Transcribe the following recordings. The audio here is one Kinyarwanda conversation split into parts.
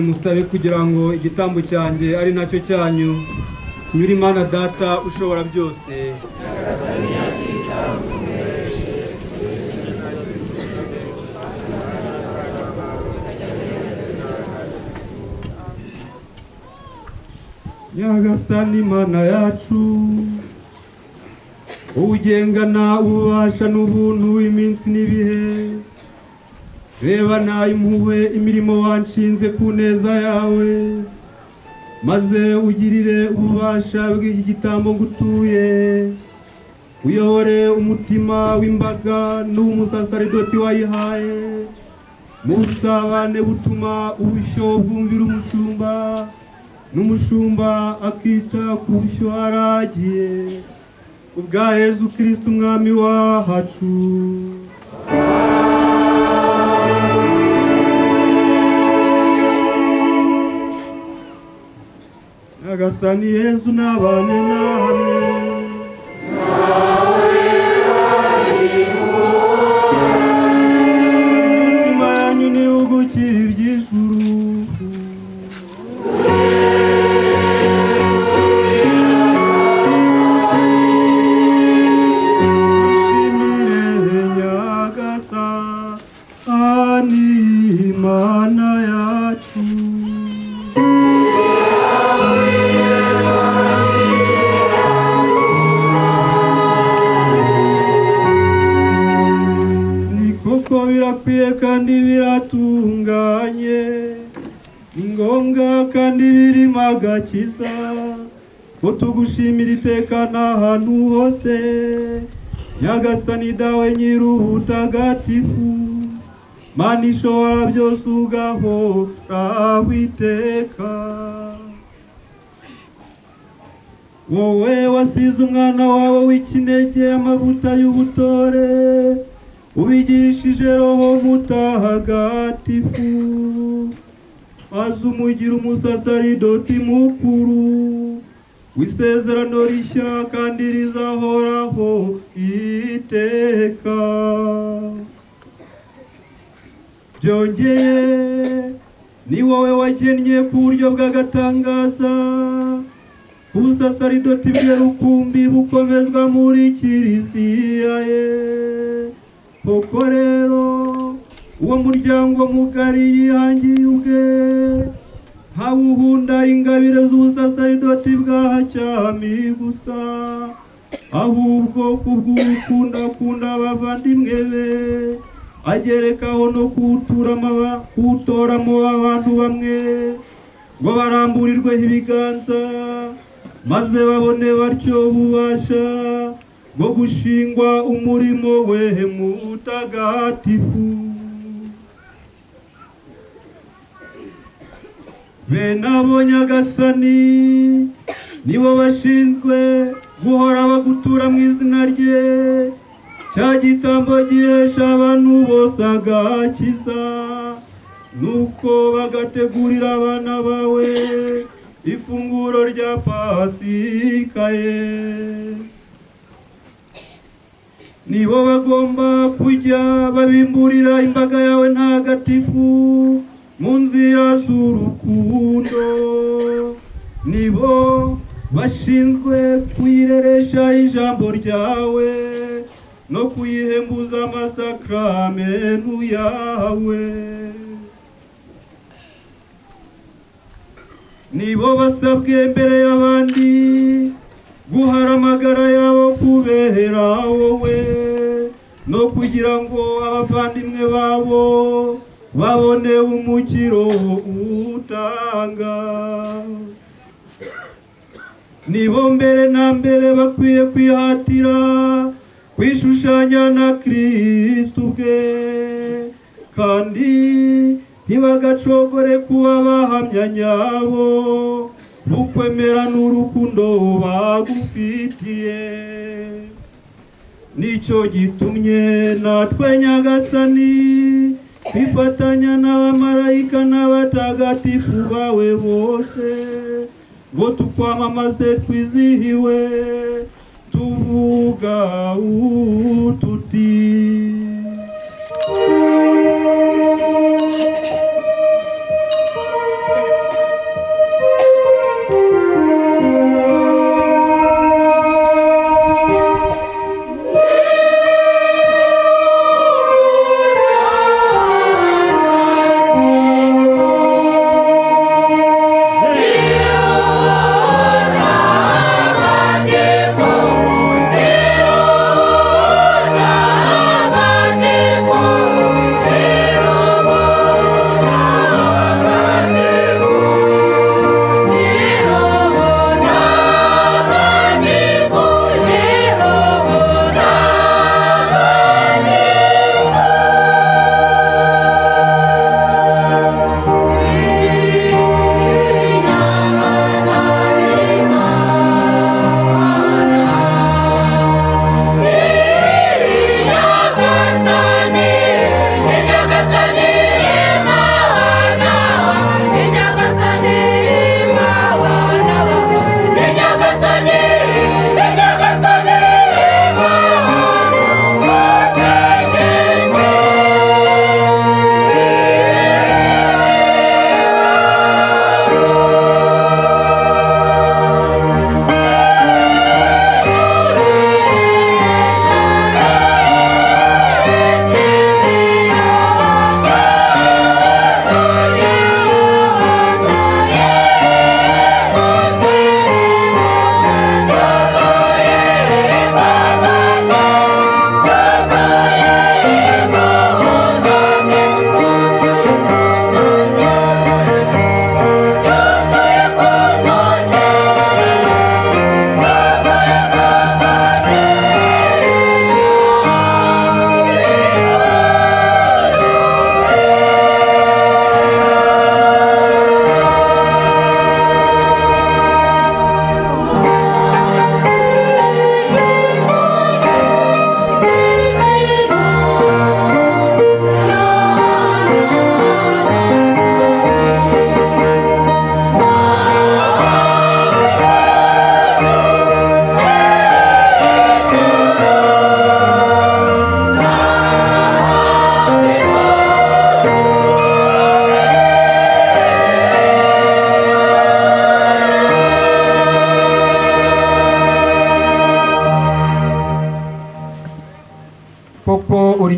Musabe kugira ngo igitambo cyanjye ari nacyo cyanyu kinyure Imana Data ushobora byose. Nyagasani Imana yacu, ugengana ububasha n'ubuntu iminsi n'ibihe, reba impuhwe imirimo wanshinze ku neza yawe, maze ugirire ububasha bw'iki gitambo ngutuye, uyobore umutima w'imbaga n'uw'umusasaridoti wayihaye, mu busabane butuma ubushyo bwumvira umushumba, n'umushumba akita ku bushyo aragiye, kubwa Yezu Kristu Umwami wacu. Nyagasani Yezu nabane namwe. Imitima yanyu nihugukire iby'ijuru. Dushimire Nyagasani Imana yacu. Ni koko birakwiye kandi biratunganye, ni ngombwa kandi birimo agakiza, ko tugushimira iteka n'ahantu hose, Nyagasani Dawe Nyir'ubutagatifu, Mana ishobora byose ugahoraho iteka. Wowe wasize umwana wawe w'ikinege amavuta y'ubutore, ubigishije Roho Mutagatifu, maze umugira umusasaridoti mukuru w'isezerano rishya kandi rizahoraho iteka. Byongeye ni wowe wagennye ku buryo bw'agatangaza ubusasaridoti bwe rukumbi bukomezwa muri Kiliziya ye. Koko rero uwo muryango mugari yihangiye ubwe, ntawuhunda ingabire z'ubusasaridoti bwa cyami gusa, ahubwo kubw'urukundo akunda abavandimwe be, agerekaho no kuwutoramo abantu bamwe ngo baramburirweho ibiganza, maze babone batyo ububasha bwo gushingwa umurimo we mutagatifu. Bene abo Nyagasani nibo bashinzwe guhora bagutura mu izina rye, cya gitambo gihesha abantu bose agakiza, nuko bagategurira abana bawe ifunguro rya Pasika ye. Nibo bagomba kujya babimburira imbaga yawe ntagatifu mu nzira z'urukundo, nibo bashinzwe kuyireresha ijambo ryawe no kuyihembuza amasakramentu yawe. Nibo basabwe mbere y'abandi guhara amagara yabo kubera wowe, no kugira ngo abavandimwe babo babone umukiro utanga. Nibo mbere na mbere bakwiye kwihatira kwishushanya na Kristu ubwe, kandi ntibagacogore kuba bahamya nyabo ukwemera n'urukundo bagufitiye. Nicyo gitumye natwe Nyagasani twifatanya n'abamarayika n'abatagatifu bawe bose, ngo tukwamamaze twizihiwe tuvuga ututi: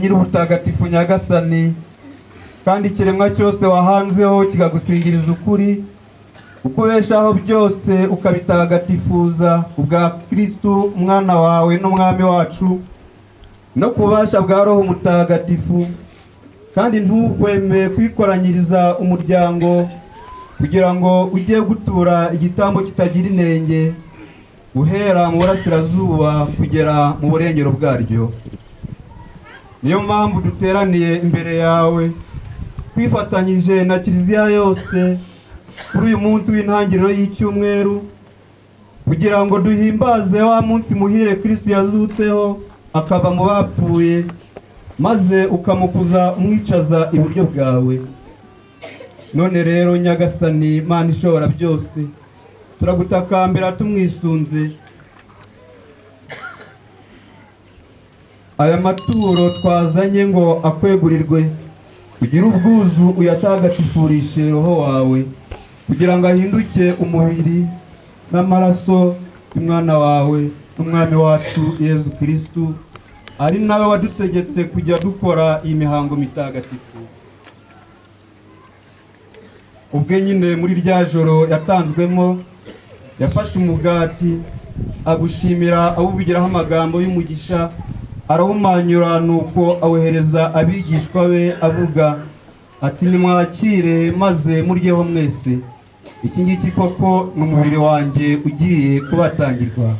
Nyir'ubutagatifu Nyagasani, kandi ikiremwa cyose wahanzeho kikagusingiriza ukuri, ukubeshaho byose ukabitagatifuza ubwa Kristu umwana wawe n'umwami wacu, no kubasha bwa Roho Mutagatifu, kandi ntukweme kwikoranyiriza umuryango kugira ngo ujye gutura igitambo kitagira inenge, guhera mu burasirazuba kugera mu burengero bwaryo. Niyo mpamvu duteraniye imbere yawe twifatanyije na Kiliziya yose kuri uyu munsi w'intangiriro y'icyumweru, kugira ngo duhimbaze wa munsi muhire Kristu yazutseho akava mu bapfuye, maze ukamukuza umwicaza iburyo bwawe. None rero Nyagasani Mana ishobora byose, turagutakambira tumwisunze. Aya maturo twazanye ngo akwegurirwe, ugire ubwuzu uyatagatifurishe Roho wawe, kugira ngo ahinduke umubiri n'amaraso y'umwana wawe n'umwami wacu Yezu Kristu, ari nawe wadutegetse kujya dukora iyi mihango mitagatifu. Ubwe nyine muri rya joro yatanzwemo, yafashe umugati agushimira, awuvugiraho amagambo y'umugisha, arawumanyura, nuko awohereza abigishwa be avuga ati: nimwakire maze muryeho mwese, iki ngiki koko ni umubiri wanjye ugiye kubatangirwa.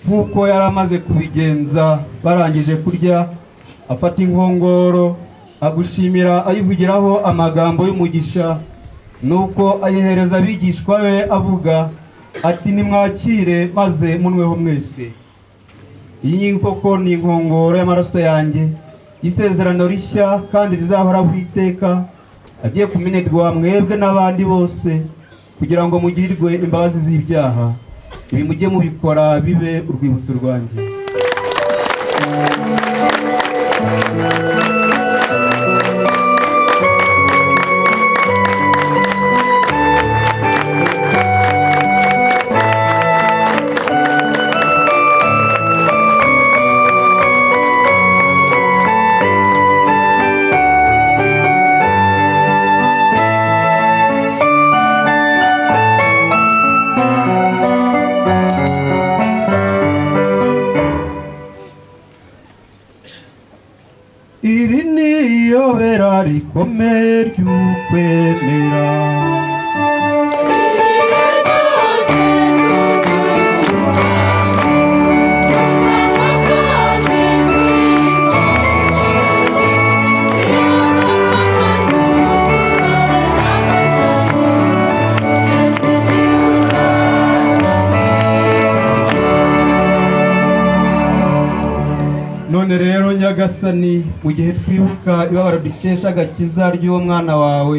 Nk'uko yari amaze kubigenza barangije kurya, afata inkongoro agushimira, ayivugiraho amagambo y'umugisha, nuko ayihereza abigishwa be avuga ati: nimwakire maze munweho mwese, iyi koko ni inkongoro y'amaraso yanjye y'isezerano rishya kandi rizahoraho iteka, agiye kumenerwa mwebwe n'abandi bose kugira ngo mugirirwe imbabazi z'ibyaha. Ibi mujye mubikora bibe urwibutso rwanjye. Iri ni iyobera rikomeye ry'ukwemera. None rero Nyagasani, mu gihe twibuka ibabaro dukesha agakiza ry'uwo mwana wawe,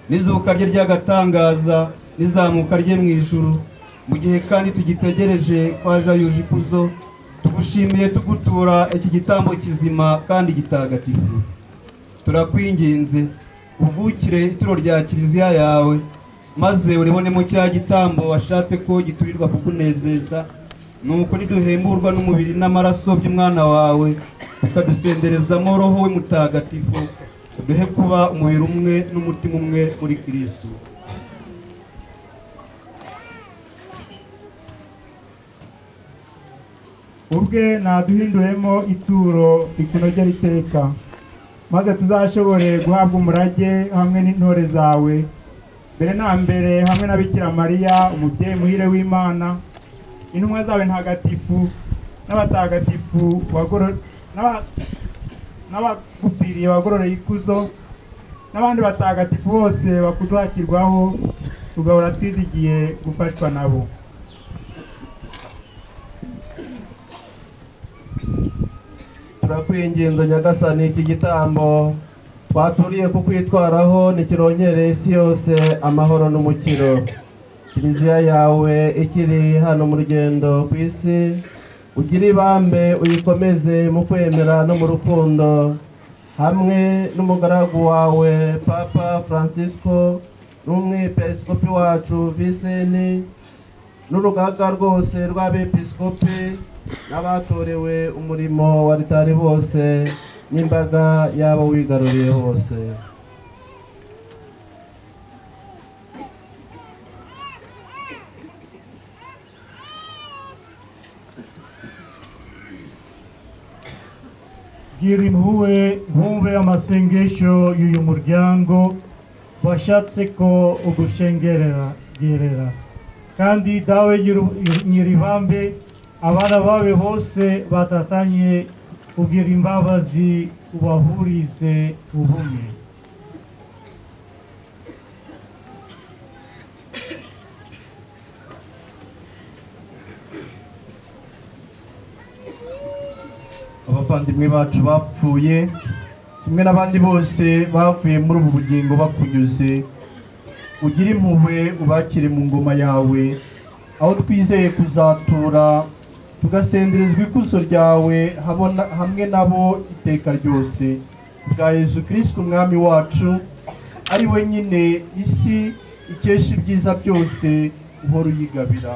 n'izuka rye ry'agatangaza, n'izamuka rye mu ijuru, mu gihe kandi tugitegereje ko aje yuje ikuzo, tugushimiye tugutura iki gitambo kizima kandi gitagatifu. Turakwinginze uvukire ituro rya Kiliziya yawe, maze uribonemo cya gitambo washatse ko giturirwa kukunezeza, nuko niduhemburwa n'umubiri n'amaraso by'umwana wawe, ukadusenderezamo Roho we Mutagatifu, uduhe kuba umubiri umwe n'umutima umwe muri Kristu. Ubwe naduhinduremo ituro rikunogera iteka, maze tuzashobore guhabwa umurage hamwe n'intore zawe, mbere na mbere hamwe na Bikira Mariya umubyeyi muhire w'Imana, intumwa zawe ntagatifu n'abatagatifu n'abagupfiriye wagororeye ikuzo, n'abandi batagatifu bose bakuduhakirwaho, tugahora twizigiye gufashwa nabo. Turakwinginze Nyagasani, iki gitambo twaturiye kukwitwaraho ntikirongereye isi yose amahoro n'umukiro. Kiliziya yawe ikiri hano mu rugendo ku isi, ugire ibambe uyikomeze mu kwemera no mu rukundo, hamwe n'umugaragu wawe Papa Francisco n'umwepiskopi wacu Viseni n'urugaga rwose rw'abepiskopi n'abatorewe umurimo wa ritari bose n'imbaga y'abo wigaruriye hose. Gira impuhwe, wumve amasengesho y'uyu muryango washatse ko ugushengerera gerera, kandi Dawe nyiribambe, abana bawe bose batatanye, ugira imbabazi ubahurize ubumwe. Abavandimwe bacu bapfuye kimwe n'abandi bose bavuye muri ubu bugingo bakunyuze, ugire impuhwe ubakire mu ngoma yawe, aho twizeye kuzatura tugasenderezwa ikuzo ryawe hamwe nabo iteka ryose, bwa Yezu Kristo Umwami wacu, ari we nyine isi ikesha ibyiza byose uhora uyigabira.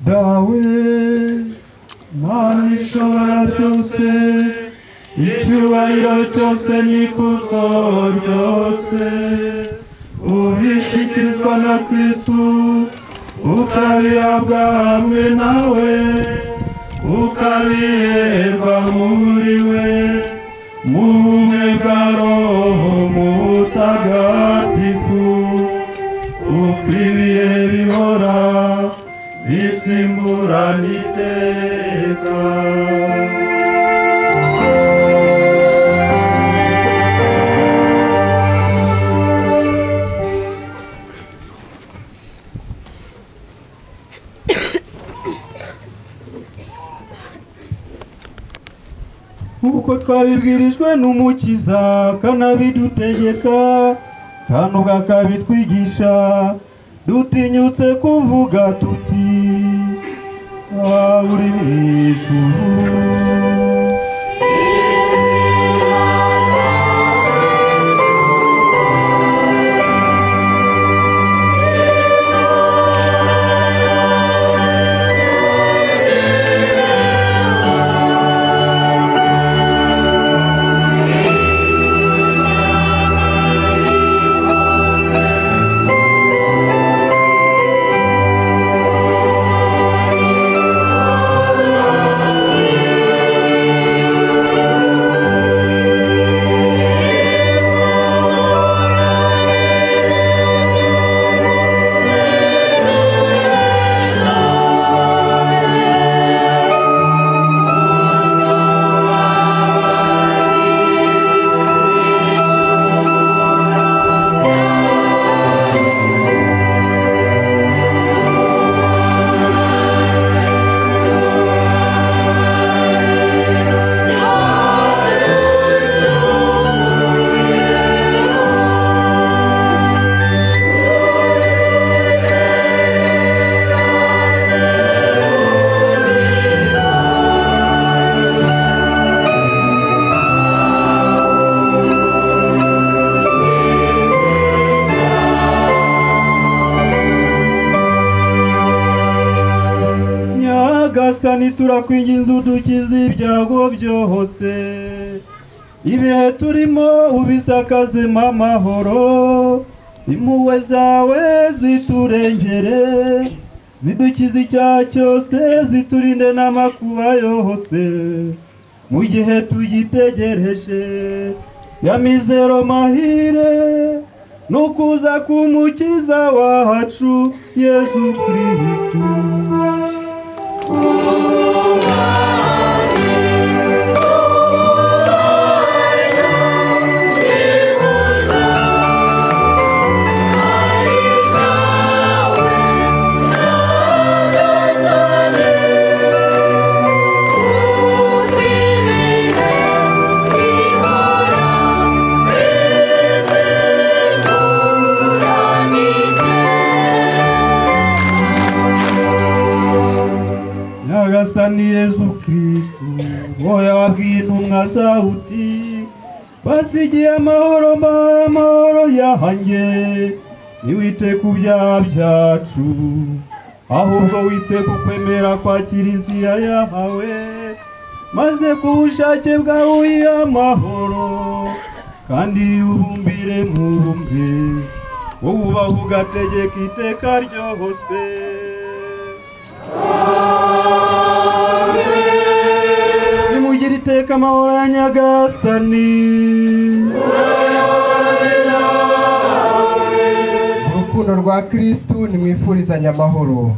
Dawe Mana ishobora byose, icyubahiro cyose n'ikuzo ryose ubishyikirizwa na Kristu, ukabihabwa hamwe nawe, ukabiherwa muri we, mu bumwe bwa Roho Mutagatifu, uko ibihe bihora bisimburana iteka. Nk'uko twabibwirijwe n'Umukiza akanabidutegeka kandi ubwo akabitwigisha, dutinyutse kuvuga tuti: Uri mu ijuru. Nyagasani turakwinginze udukize ibyago byose, ibihe turimo ubisakazemo amahoro, impuhwe zawe ziturengere, zidukize icyaha cyose, ziturinde n'amakuba yose, mu gihe tugitegereje ya mizero mahire n'ukuza k'Umukiza wacu Yesu Kristu. Nyagasani Yezu Kristu, wowe wabwiye intumwa zawe uti: "Basigiye amahoro, mbahaye amahoro yanjye," ntiwite ku byaha byacu, ahubwo wite ku kwemera kwa Kiliziya yawe, maze ku bushake bwawe uyihe amahoro kandi ubumbire mu bumwe, wowe ubaho ugategeka iteka ryose. Nimugire iteka amahoro ya Nyagasani. Urukundo rwa Kristu, nimwifurizanye amahoro.